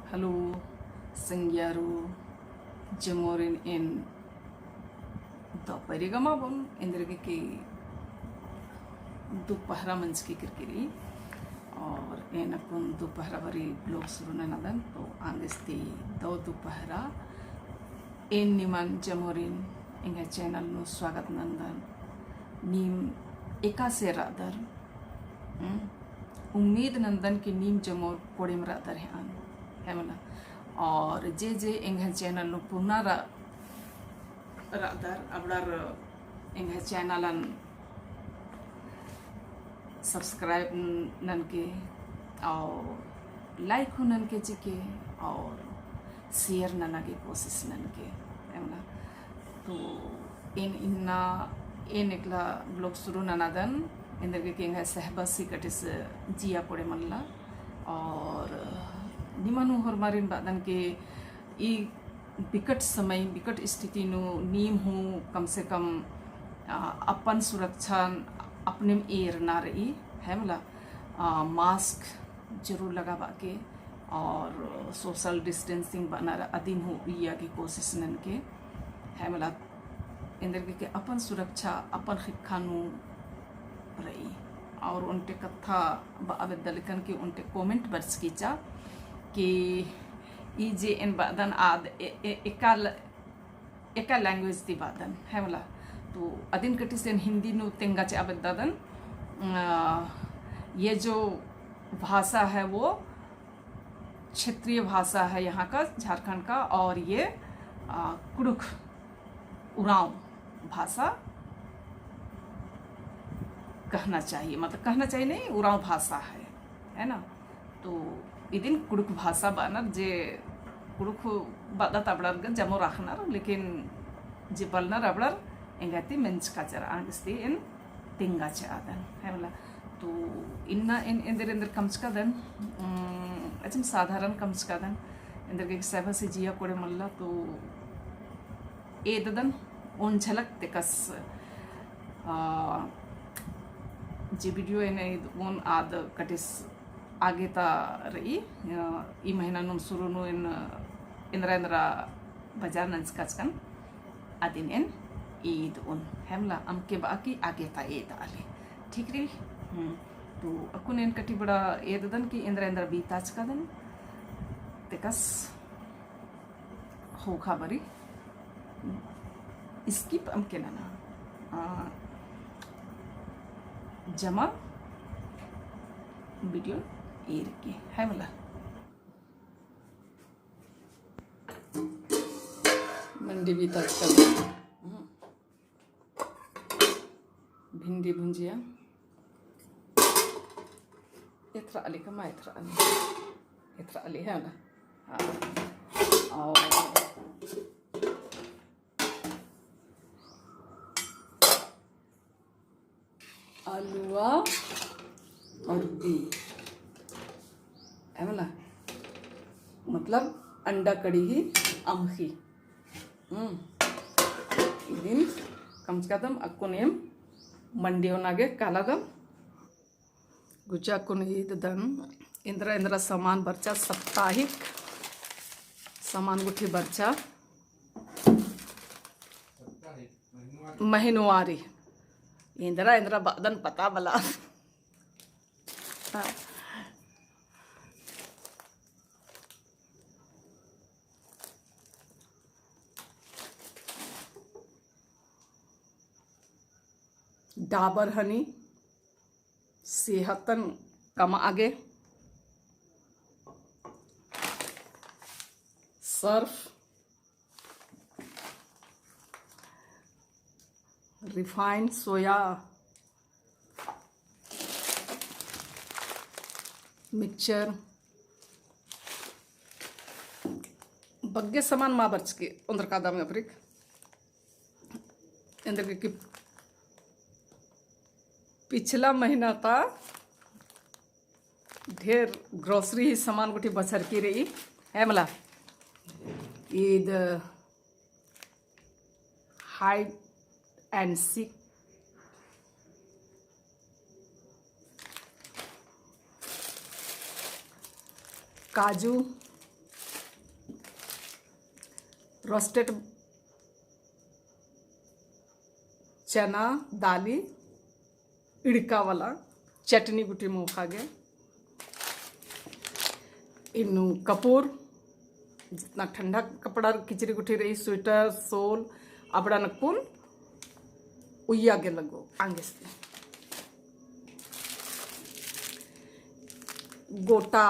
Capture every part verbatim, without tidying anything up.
Hello संगियारू, जमोरिन एन दोपहरी गा मल बओन, एन्देरगे कि दुपहरा मंजकी केरकी रई, और एन अक्कुन दुपहरा बारी vlog शुरू ननादन। तो आंगेस ती दव दुपहरा एन निमन जमोरिन एंग्है channel नू स्वागत नन्दन। नीम एकासे रअदर, हम्म, उम्मीद नन्दन कि नीम जमोर कोड़ेम रअदर हेअन, है मला। और जे जे एंग्है channel नू पुना रअ-, रअदर, अबड़र एंग्है channel न subscribe ननके और like हूँ ननके चिके और share नना गे कोशिश ननके, है मला। तो एन इन्ना एन एकला vlog शुरू ननादन, एन्देरगे कि एंग्है सहबस ही कटिस जिया कोड़े मल्ला। और निमन हूँ होरमारिन बअदन कि ई बिकट समय, बिकट स्थिति नू नीम हूँ कम से कम, आ, अपन सुरक्षा अपनेम एरना रई, है मला। आ, mask जरूर लगाबआ के और social distancing बअनर अदिन हूँ उइया गे कोशिश ननके, है मला। एन्देरगे कि अपन सुरक्षा अपन ख़ेक्खा नू रई। और ओन्टे कत्था बआ बेद्दा लेकन कि ओन्टे comment बरचकी चा कि ई जे एन बअदन आद ए-, ए-, एका ल-, एका language ती बअदन, है मला। तो अदिन कटिस एन हिंदी नू तेंगा चिआ बेद्दादन। अ, ये जो भाषा है वो क्षेत्रीय भाषा है यहाँ का, झारखंड का, और ये, अ, कुँड़ुख़, उराँव भाषा कहना चाहिए, मतलब कहना चाहिए नहीं, उराँव भाषा है, है ना। तो इदिन कुँड़ुख़ भाषा बअनर जे कुँड़ुख़ बअदत अबड़र गे जमोर अख़नर, लेकिन जे बलनर अबड़र एंगा ती मेंजका चिअर, आंगेस ती एन तेंगा चिआदन, है मला। तो इन्ना एन एन्देर एन्देर कमचकादन, उम, अचम साधारण कमचकादन, एन्देरगे कि सहबस ही जिया कोड़े मल्ला, तो एददन ओन झलक तेकस, आ, जे video एन एदओन आद कटिस आगे ता रई, अ, ई महीना नू शुरू नू एन एन्दरा एन्दरा बजार नंजकाचकन अदिन एन एदओन, है मला। अमके बआ कि आगे ता एदआ ले, ठीक रई। हम्म, तो अक्कुन एन कटी बड़ा एददन कि एन्दरा एन्दरा बीताचकादन तेकस ख़ोख़ा बारी skip अमके नना, आ, जमा video एरके, है मला। मंडी बीताचकन। हम्म। भिंडी भुंजिया। एथरा आली का मा एथरा आली। एथरा आली है ना? हाँ। और आलुआ और बी। है मला? मतलब अंडा कड़ी ही अमख़ी। हम्म। इदिन कमचकादम अक्कुन एम मंडी ओना गे कालादम। गुचा अक्कुन ईददन एन्दरा एन्दरा सामान बरचा, साप्ताहिक सामान गुट्ठी बरचा। महीनवारी। एन्दरा एन्दरा बअदन पता बला। हाँ। डाबर honey, सेहतन कमआ गे, सर्फ, refined soya, mixture, बग्गे सामान मा बरचकी ओन्द्रकादम अबरिक। एन्देरगे कि पिछला महीना ता ढेर grocery ही सामान गुट्ठी बछरकी रई, है मला। ईद hide and seek, काजू, roasted चना दाली इड़का वाला चटनी गुट्ठी मोख़ा गे। इन्नु कपूर, जितना ठंडा कपड़ा किचरी गुट्ठी रई, sweater, shawl, अबड़ा नक्कुन उइया गे लगो आंगेस्ती। गोटा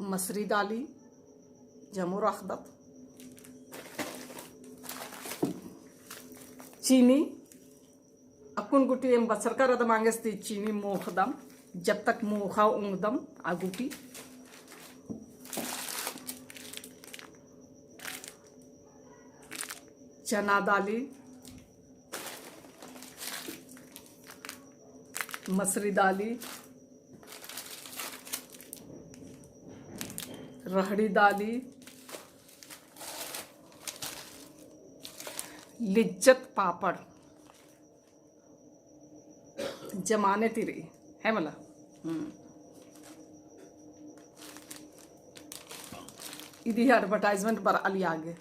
मसरी दाली जमो रखदत। चीनी अक्कुन गुट्ठी एम बछरका रअदम आंगेस्ती चीनी मोख़दम, जब तक मोख़ा ओंगदम आ गुट्ठी। चना दाली, मसरी दाली, रहड़ी दाली, लिज्जत पापड़। जमाने ती रई, है मला? हम्म। इदी advertisement बरआ लिया गे।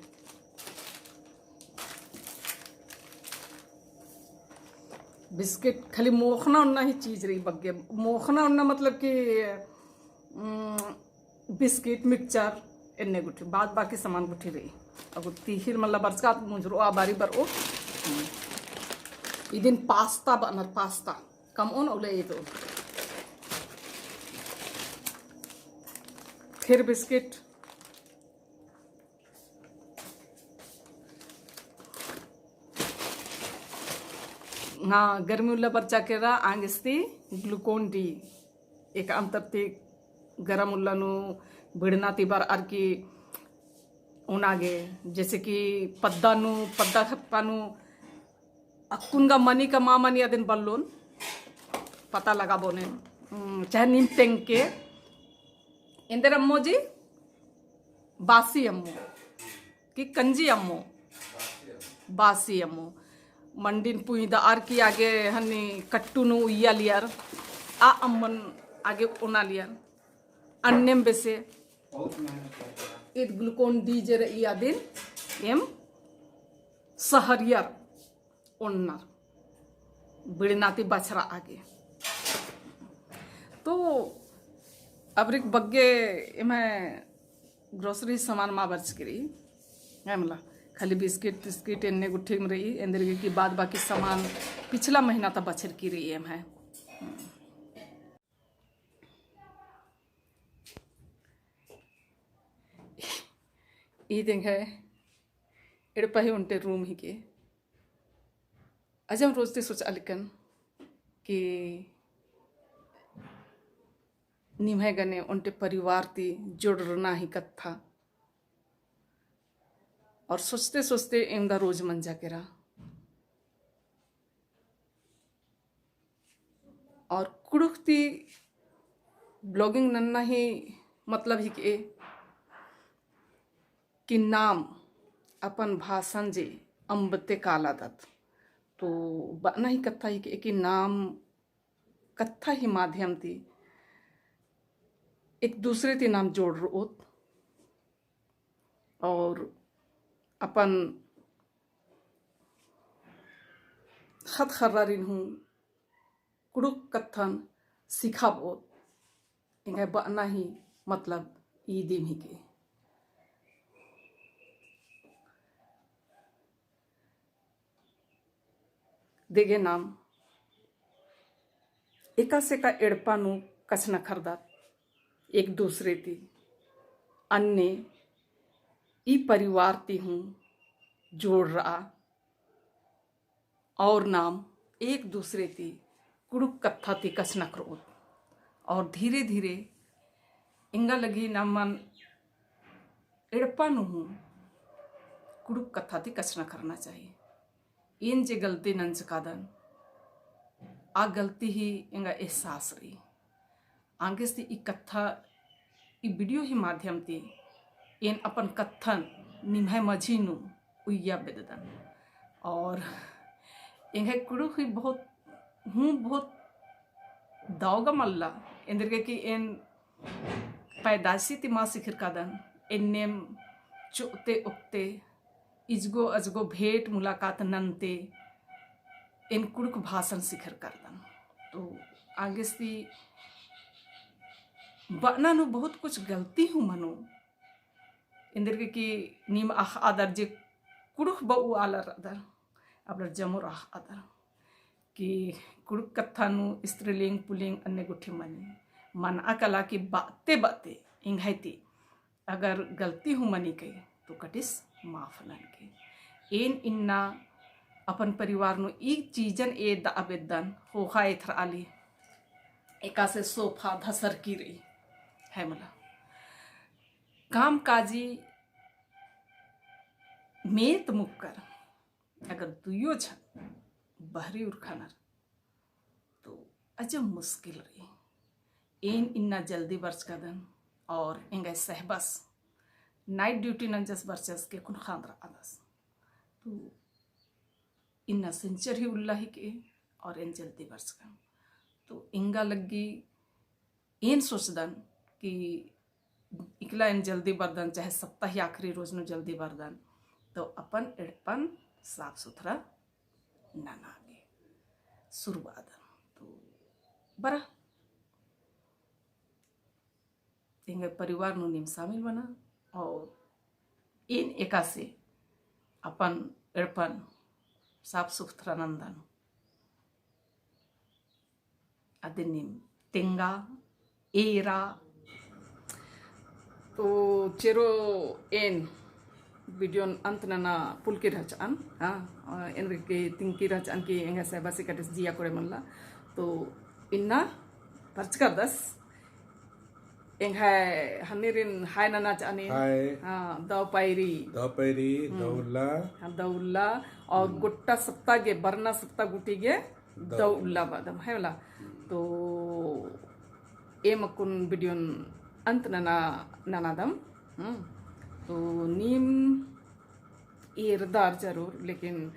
Biscuit खाली मोख़ना ओन्ना ही चीज रई बग्गे। मोख़ना ओन्ना मतलब कि, उम, biscuit, mixture, एन्ने गुट्ठी, बाद बाकी सामान गुट्ठी रई। अगु तिहिर मल्ला बरचका मुंजरो आ बारी बरओ। इदिन pasta बअनर, pasta। कमओन उले ईद। फिर biscuit। हाँ, गर्मी उल्ला बरचा केरा आंगेस्ती Glucon-D। एक अंतर ती गरम उल्ला नू बिड़ना ती बरअर की ओना गे, जैसे कि पद्दा नू, पद्दा खप्पा नू अक्कुन गा मनी का मा मनी अदिन बल्लोन पता लगाबोन एम। हम्म, चाहे नीम तेंगके एन्देर अम्मो जी, बासी अम्मो कि कंजी अम्मो? बासी अम्मो। मंडिन पुइदअर की आगे हनी कट्टू नू उइया लियर, आ अम्मन आगे ओना लियर। अन्नेम बेसे ईद Glucon-D जे रई अदिन एम सहरियर ओन्नर बिड़ना ती बछरआ गे। तो अबरिक बग्गे एम्है grocery सामान मा बरचकी रई, है मला, खाली biscuit तिस्किट एन्ने गुट्ठिम रई, एन्देरगे कि बाद बाकी सामान पिछला महीना ता बछरकी रई एम्है। ईद एंग्है एड़पा ही ओन्टे room हिके। अजम रोज ती सोचआ लिक्कन कि निम्है गने ओन्टे परिवार ती जोड़रना ही कत्था। और सोचते सोचते एवंदा रोज मंजा केरा। और कुँड़ुख़ ती blogging नन्ना ही मतलब हिके कि नाम अपन भासन जे अम्बते कालादत। तो बअना ही कत्था हिके कि नाम कत्था ही माध्यम ती एक दूसरे ती नाम जोड़रओत और अपन ख़द्द ख़र्रारिन हूँ कुँड़ुख़ कत्थन सिखाबओत। एंग्है बअना ही मतलब ईदिम हिके। देगे नाम एकासे का एड़पा नू कछनखरदत एक दूसरे ती, अन्ने ई परिवार ती हूँ जोड़रआ और नाम एक दूसरे ती कुँड़ुख़ कत्था ती कछनखरओत। और धीरे धीरे एंगा लगी नमन एड़पा नू हूँ कुँड़ुख़ कत्था ती कछनखरना चाही। एन जे गलती नंजकादन, आ गलती ही एंगा एहसास रई। आंगेस ती ई कत्था, ई video ही माध्यम ती एन अपन कत्थन निम्है मझी नू उइया बेद्ददन। और एंग्है कुँड़ुख़ ही बहुत, हूँ बहुत दव गा मल्ला, एन्देरगे कि एन पैदाइशी ती मा सिखरकादन, एन्नेम चोते ओक्ते इजगो अजगो भेंट मुलाकात नन्ते एन कुँड़ुख़ भासन सिखर करदन। तो आगे सी बअना नू बहुत कुछ गलती हूँ मनो। एन्देरगे कि नीम अख़दर जे कुँड़ुख़ बऊ आलर रअदर, अबड़र जमोर अख़दर कि कुँड़ुख़ कत्था नू स्त्रीलिंग पुलिंग अन्ने गुट्ठी मनी। मनआ कला कि बअते बअते एंग्है ती अगर गलती हूँ मनी कई तो कटिस माफ ननके। एन इन्ना अपन परिवार नू ई चीजन एदआ बेद्दन, ख़ोख़ा एथरआ ली, एकासे सोफा धसरकी रई, है मला। काम काजी मेत मुक्कर अगर दुयो झन बहरी उरखनर तो अजब मुश्किल रई। एन इन्ना जल्दी बरचकदन और एंग्है सहबस night duty नंजस बरचस के कुन ख़ान्दर आदस। तो इन्ना सिंचर ही उल्ला हिके और एन जल्दी बरचकन। तो एंगा लग्गी एन सोचदन कि इकला एन जल्दी बरदन, चाहे सप्ताह ही आखिरी रोज नू जल्दी बरदन, तो अपन एड़पन साफ सुथरा नना गे सुरु बअदन। तो बरा एंग्है परिवार नू नीम शामिल मना और एन एकासे अपन एड़पन साफ सुथरा नन्दन। अदिन नीम तेंगा, एरा। तो चेरो एन video न अंत नना पुलकी रहचअन, हाँ, एन्देरगे तिंकी रहचअन कि एंग्है सहबसी कटिस जिया कोड़े मनला। तो इन्ना बरचकादस एंग्है हन्नीरिन हाय नना चानी। हाय। हाँ, दव पैरी। दव पैरी, हम्म। दव उल्ला। हाँ, दव उल्ला। और हम्म। गोट्टा सप्ताह गे, बरना सप्ताह गूटी गे दव दव उल्ला। उल्ला बअदम, है मला। हम्म। तो एम अक्कुन video न अंत नना, ननादम। हम्म। तो नीम एरदर जरूर, लेकिन,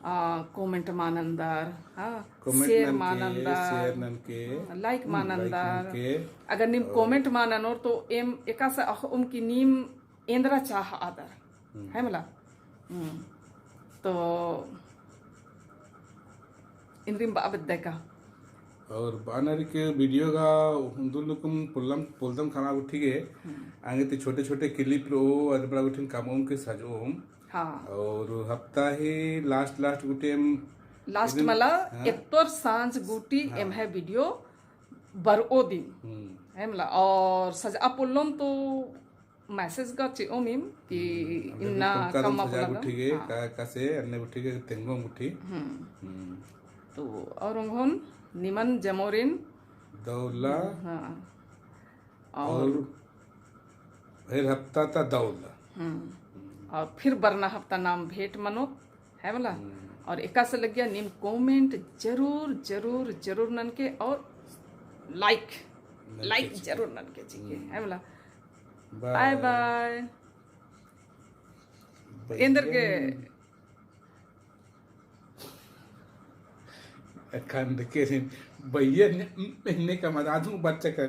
आ, comment मा नन्दर, हाँ, comment share मा ननके, नन्दर, share ननके, हाँ, like मा हम्म, like नन्दर। ननके। अगर नीम और comment मा ननोर तो एम एकासे अख़ओम कि नीम एन्दरा चाहअदर, हम्म। है मला? हम्म। तो इन्द्रिम बआ बेद्दय का। और बअनर के video गा हुन्दुल नुकुम पुल्लम, पुलदम खना गुट्ठी गे, हम्म। आंगे ती छोटे-छोटे clip रओ, अदबड़ा गुट्ठिन कमओम के सजओम। हाँ। और हफ्ता ही last, last गुट्ठी एम last इदिन, मला हाँ। एत्तोर सांझ गुट्ठी हाँ। एम्है video बरओ दिम। हम्म। है मला, और सजआ पोल्लोम तो message गा चिओम इम कि हम्म, इन्ना कम सजा पोल्ला गुट्ठी गे, हाँ। का, कासे अन्ने गुट्ठी गे तेंगोम गुट्ठी। हम्म। हम्म। तो और ओंगोन निमन जमोरिन दव उल्ला। हाँ। और और फिर हफ्ता ता दव उल्ला। हम्म। और फिर बरना हफ्ता नाम भेंट मनो, है मला? हम्म। और एकासे लग्गिया नीम comment जरूर, जरूर, जरूर ननके और like, ननके like चिके। जरूर ननके चिके, हम्म। है मला? Bye। Bye bye। भैया एन्देरगे। अखंड के दिन भैया ने, ने कमा आधु बच्चा कर।